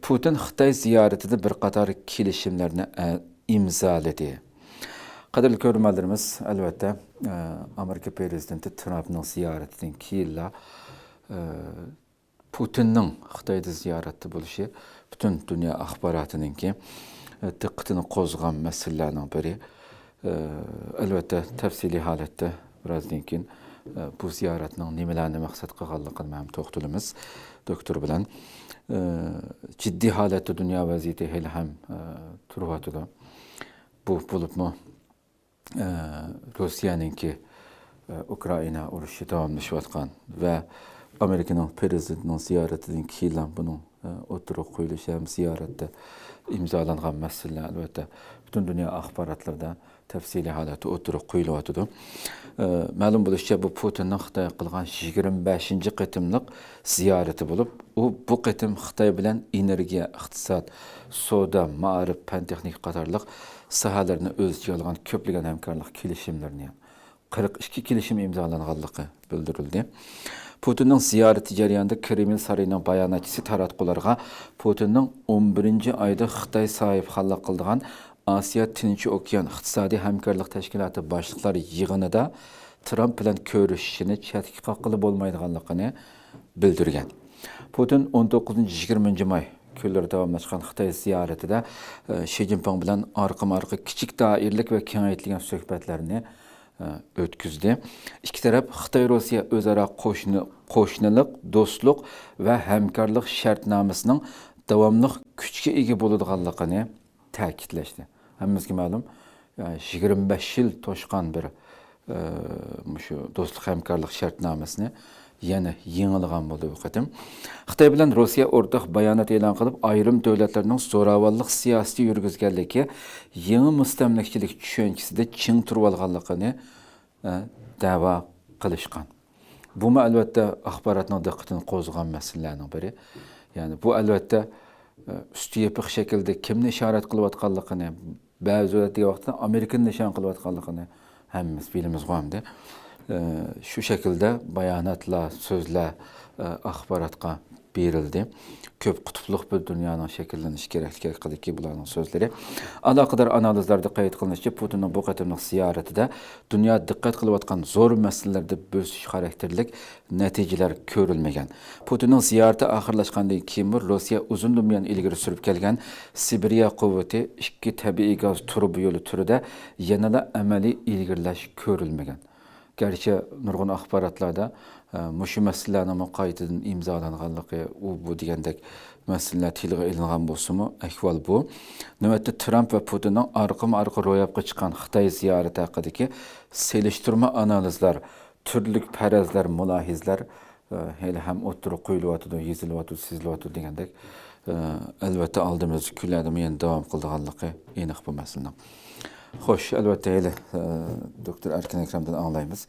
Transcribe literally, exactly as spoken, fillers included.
پۇتىن خىتاي زىيارىتىدە بىر قاتار كېلىشىملەرنى، ئە، ئىمزالىدى. قەدىرلىك كۆرۈرمەنلىرىمىز، ئەلۋەتتە، ئە، ئامېرىكا پىرېزىدېنتى ترامپنىڭ زىيارىتىدىن كېيىنلا، ئە، پۇتىننىڭ خىتايدا زىيارەتتە بولۇشى پۈتۈن دۇنيا ئاخباراتىنىڭكى، ئە، دىققىتىنى قوزغىغان مەسىلىلەرنىڭ بىرى. ئە، ئەلۋەتتە، تەپسىلىي ھالەتتە بىرازدىن كېيىن، ئە، بۇ زىيارەتنىڭ نېمىلەرنى مەقسەت قىلغانلىقىنى ھەم توختىلىمىز دوكتور بىلەن. ئە، جىددىي ھالەتتە دۇنيا ۋەزىيىتى ھېلىھەم، ئە، تۇرۇۋاتىدۇ. بۇ بولۇپمۇ، ئە، روسىيەنىڭكى، ئە، ئۇكرائىنا ئۇرۇشى داۋاملىشىۋاتقان ۋە ئامېرىكىنىڭ پىرېزىدېنتىنىڭ زىيارىتىدىن كېيىنلا بۇنىڭ، ئە، ئوتتۇرىغا قويۇلۇشى ھەم زىيارەتتە ئىمزالانغان مەسىلىلەر، ئەلۋەتتە، پۈتۈن دۇنيا ئاخباراتلىرىدا تەپسىلىي ھالەتتە ئوتتۇرىغا قويۇلۇۋاتىدۇ. ئە، مەلۇم بولۇشىچە، بۇ پۇتىننىڭ خىتايغا قىلغان يىگىرمە بەشىنچى قېتىملىق زىيارىتى بولۇپ، ئۇ بۇ قېتىم خىتاي بىلەن ئېنېرگىيە، ئىقتىساد، سودا، مائارىپ، پەن-تېخنىكا قاتارلىق ساھەلەرنى ئۆز ئىچىگە ئالغان كۆپلىگەن ھەمكارلىق كېلىشىملىرىنى، قىرىق ئىككى كېلىشىم ئىمزالانغانلىقى بىلدۈرۈلدى. پۇتىننىڭ زىيارىتى جەريانىدا كرېمل سارىيىنىڭ باياناتچىسى تاراتقۇلارغا پۇتىننىڭ ئون بىرىنچى ئايدا خىتاي ساھىبخانلىق قىلىدىغان ئاسىيا تىنچ ئوكيان ئىقتىسادىي ھەمكارلىق تەشكىلاتى باشلىقلار يىغىنىدا ترامپ بىلەن كۆرۈشۈشىنى چەتكە قاققىلى بولمايدىغانلىقىنى بىلدۈرگەن. پۇتىن ئون توققۇزىنچى، يىگىرمىنچى ماي كۈنلىرى داۋاملاشقان خىتاي زىيارىتىدە، ئە، شى جىنپىڭ بىلەن ئارقىمۇ ئارقا كىچىك دائىرىلىك ۋە كېڭەيتىلگەن سۆھبەتلەرنى، ئە، ئۆتكۈزدى. ئىككى تەرەپ خىتاي روسىيە ئۆزئارا قوشنا-، قوشنىلىق، دوستلۇق ۋە ھەمكارلىق شەرتنامىسىنىڭ داۋاملىق كۈچكە ئىگە بولىدىغانلىقىنى تەكىتلەشتى. ھەممىمىزگە مەلۇم، يىگىرمە بەش يىل توشقان بىر، ئە، مۇشۇ دوستلۇق ھەمكارلىق شەرتنامىسىنى يەنە يېڭىلىغان بولدى بۇ قېتىم. خىتاي بىلەن روسىيە ئورتاق بايانات ئېلان قىلىپ، ئايرىم دۆلەتلەرنىڭ زوراۋانلىق سىياسىتى يۈرگۈزگەنلىكى يېڭى مۇستەملىكىچىلىك چۈشەنچىسىدە چىڭ تۇرۇۋالغانلىقىنى، ئە، دەۋا قىلىشقان. بۇمۇ، ئەلۋەتتە، ئاخباراتنىڭ دىققىتىنى قوزغىغان مەسىلىلەرنىڭ بىرى. يەنى بۇ، ئەلۋەتتە، ئە، ئۈستى يېپىق شەكىلدە كىمنى ئىشارەت قىلىۋاتقانلىقىنى، بەزى دۆلەت دېگەن ۋاقىتتا ئامېرىكىنى نىشان قىلىۋاتقانلىقىنى ھەممىمىز بىلىمىزغۇ ئەمدى. ئە، شۇ شەكىلدە باياناتلار، سۆزلەر، ئە، ئاخباراتقا بېرىلدى. كۆپ قۇتۇپلۇق بىر دۇنيانىڭ شەكىللىنىشى كېرەكلىكى ھەققىدىكى بۇلارنىڭ سۆزلىرى. ئالاقىدار ئانالىزلاردا قەيت قىلىنىشىچە، پۇتىننىڭ بۇ قېتىملىق زىيارىتىدە دۇنيا دىققەت قىلىۋاتقان زور مەسىلىلەردە بۆسۈش خاراكتېرلىك نەتىجىلەر كۆرۈلمىگەن. پۇتىننىڭ زىيارىتى ئاخىرلاشقاندىن كېيىنمۇ روسىيە ئۇزۇندىن بۇيان ئىلگىرى سۈرۈپ كەلگەن سىبىرىيە قۇۋۋىتى ئىككى تەبىئىي گاز تۇرۇبا يولى تۈرىدە يەنىلا ئەمەلىي ئىلگىرىلەش كۆرۈلمىگەن. گەرچە نۇرغۇن ئاخباراتلاردا، ئە، مۇشۇ مەسىلىلەرنىڭمۇ قايتىدىن ئىمزالانغانلىقى، ئۇ، بۇ دېگەندەك مەسىلىلەر تىلغا ئېلىنغان بولسىمۇ، ئەھۋال بۇ. نۆۋەتتە ترامپ ۋە پۇتىننىڭ ئارقىمۇ ئارقا روياپقا چىققان خىتاي زىيارىتى ھەققىدىكى سېلىشتۇرما ئانالىزلار، تۈرلۈك پەرەزلەر، مۇلاھىزىلەر، ئە، ھېلىھەم ئوتتۇرىغا قويۇلۇۋاتىدۇ، يېزىلىۋاتىدۇ، سىزىلىۋاتىدۇ دېگەندەك، ئە، ئەلۋەتتە ئالدىمىزدىكى كۈنلەردىمۇ يەنە داۋام قىلىدىغانلىقى ئېنىق بۇ مەسىلىنىڭ. خوش، ئەلۋەتتە ھېلى، ئە، دوكتور ئەركىن ئەكرەمدىن ئاڭلايمىز.